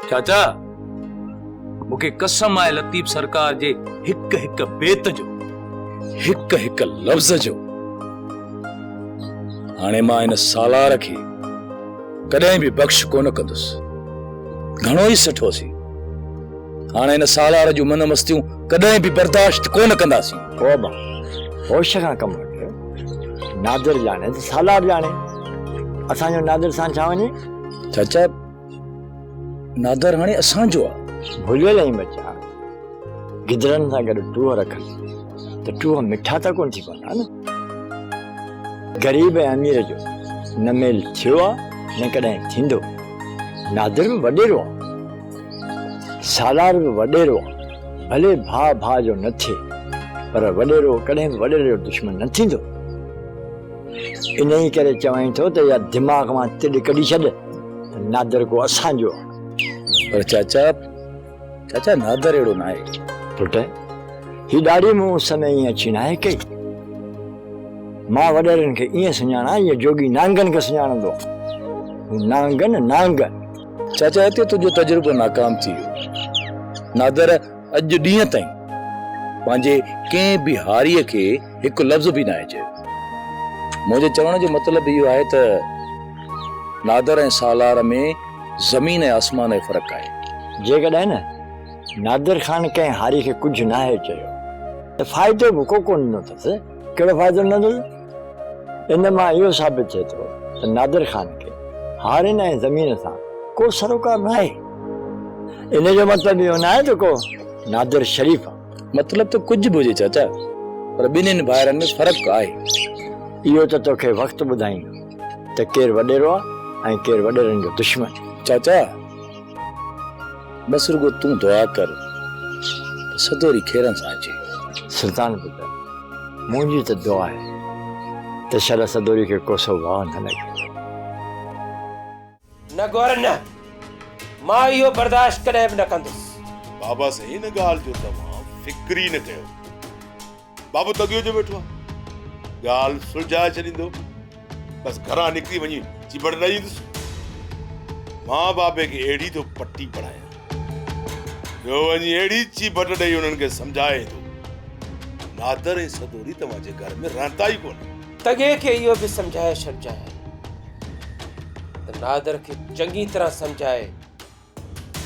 چاچا، مون کي قسم آهي لطيف سرڪار جي هڪ هڪ بيت جو، هڪ هڪ لفظ جو. هاڻي مان ان سالار کي ڪڏهن به بخش ڪونه ڪندس. گهڻو ئي سٺوسين. هاڻي ان سالار جون من مستيون ڪڏهن به برداشت ڪونه ڪنداسين. او ابا، هوش کان ڪم وٺ. نادر ڄاڻي ته سالار ڄاڻي. اسان جو نادر سان ڇا وڃي؟ چاچا، نادر هاڻي اسان جو آ. ڀليل آهين ٻچا. گدرن سان گڏ ٽوهه رکن ته ٽوهه مٺا ته ڪونه ٿي پوندا نه. غريب ۽ امير جو نه ميل ٿيو آ نه ڪڏهن ٿيندو. نادر به وڏيرو آ. سالار به وڏيرو آ. ڀلي ڀاء ڀاء جو نه ٿئي پر وڏيرو ڪڏهن به وڏيري جو دشمن نه ٿيندو. انهيء ڪري چوائين ٿو ته اها دماغ مان تڏ ڪڍي ڇڏ ته نادر ڪو اسان جو آ. پر چاچا، چاچا نادر اهڙو ناهي. پٽ، هي ڏاڙهي مون اس ۾ ائين اڇي ناهي ڪئي. مان وڏيرن کي ائين سڃاڻان جيئن جوڳي نانگن کي سڃاڻندو آ. هو نانگ نه نانگ. چاچا هتي تنهنجو تجربو ناڪام ٿي ويو. نادر اڄ ڏينهن تائين پنهنجي ڪنهن به هاريء کي هڪ لفظ به ناهي چيو. منهنجي چوڻ جو مطلب اهو آهي ته نادر ۽ سالار ۾ زمين ۽ آسمان جو فرق آهي. جيڪڏهن نه نادر خان ڪنهن هاري کي ڪجهه ناهي چيو ته فائدو به ڪو ڪونه ڏنو اٿس. ڪهڙو فائدو ڏنو اٿس؟ ان مان اهو ثابت ٿئي ٿو ته نادر خان کي هارين ۽ زمين سان ڪو سروڪار ناهي. ان جو مطلب اهو ناهي ته ڪو نادر شريف آهي. مطلب ته ڪجهه به هجي چاچا پر ٻنهين ڀائرن ۾ فرق آهي. اهو ته توکي وقت ٻڌائيندو ته ڪير وڏيرو آهي ۽ ڪير وڏيرن جو دشمن. چاچا بس رڳو تون دعا ڪر ته سدوري خيرن سان اچي. سلطان پٽ منهنجي ته دعا آهي ته شل سدوري کي ڪوسو واء نه لڳي. نه گور نه، مان اهو برداشت ڪڏهن به نه ڪندس. بابا سائين ان ڳالهه جو توهان فڪر ئي نه ڪيو. بابو تڳيو جو ويٺو آهي. ڳالهه سلجهائي ڇڏيندو. بس گهران نڪري وڃي چيڀڙ نه ايندس. مان بابي کي اهڙي ٿو پٽي پڙهايان جو وڃي اهڙي چيڀٽ ڏئي انهن کي سمجهائي ايندو. نادر ۽ سدوري توهان جي گهر ۾ رهندا ئي ڪونه. تڳي کي اهو به سمجهائي ڇڏجانء ته نادر کي چڱي طرح سمجهائي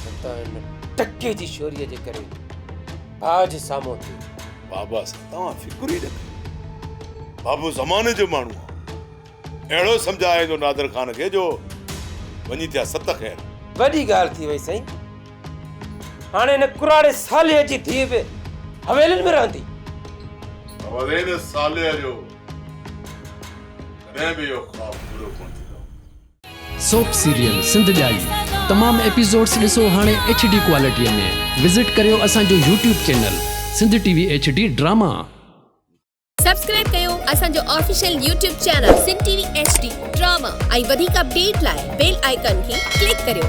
نه ته ان ٽڪي جي شوريء جي ڪري ڀاء جي سامهون ٿئي. بابا سائين توهان فڪر ئي نه ڪيو. بابو زماني جو ماڻهو آ. اهڙو سمجهائيندو نادر خان کي جو وڃي ٿيا ست خير. وڏي ڳالهه ٿي وئي سائين. هاڻي ان ڪراڙي صالح جي ڌيء به حويلين ۾ رهندي. بابا سائين ان صالح جو ڪڏهن به اهو خواب پورو ڪونه ٿيندو. سوپ سيريل سنڌ ڄائي تمام ايپيسوڊس ڏسو هاڻي ايڇ ڊي ڪوالٽي ۾ وزٽ ڪريو اسان جو YouTube channel Sindh T V H D drama. Subscribe ڪيو اسان جو official YouTube channel Sindh T V H D drama ۽ وڌيڪ اپڊيٽ لاء بيل آئيڪان کي ڪلڪ ڪريو.